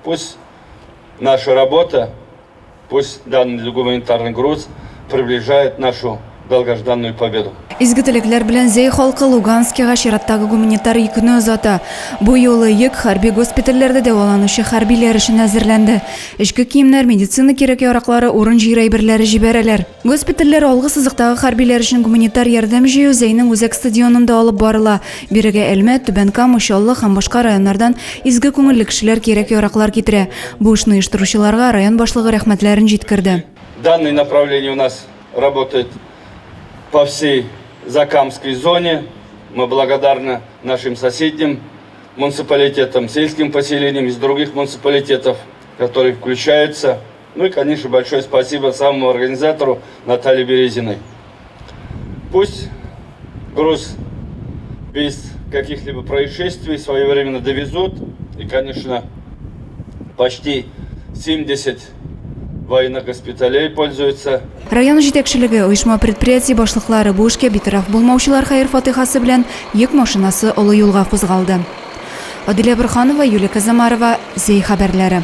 Пусть наша работа, пусть данный гуманитарный груз приближает нашу долгожданную победу. Изге теләкләр белән Зәй халкы Луганскига чираттагы гуманитар йөкне озата. Бу юлы йөк хәрби госпитальләрдә дәваланучы хәрбиләр өчен әзерләнде. Эчке киемнәр, медицина кирәк-яраклары, урын-җир әйберләре җибәрәләр. Госпитальләр алгы сызыктагы хәрбиләр өчен гуманитар ярдәм җыю Зәйнең үзәк стадионында алып барыла. Бирегә Әлмәт, Түбән Кама, Чаллы һәм башка районнардан изге күңелле кешеләр кирәк-яраклар китерә. Бу эшне оештыручыларга район башлыгы рәхмәтләрен җиткерде. Данное направление у нас работает по всей Закамской зоне. Мы благодарны нашим соседним муниципалитетам, сельским поселениям из других муниципалитетов, которые включаются. Ну и, конечно, большое спасибо самому организатору Наталье Березиной. Пусть груз без каких-либо происшествий своевременно довезут. И, конечно, почти 70 военных госпиталей пользуются. Район җитәкчелеге, оешма-предприятие башлыклары, бу эшкә битараф булмаучылар хәер-фатыйхасы белән йөк машинасы олы юлга кузгалды. Адилә Борһанова, Юлия Казамарова, Зәй хәбәрләре.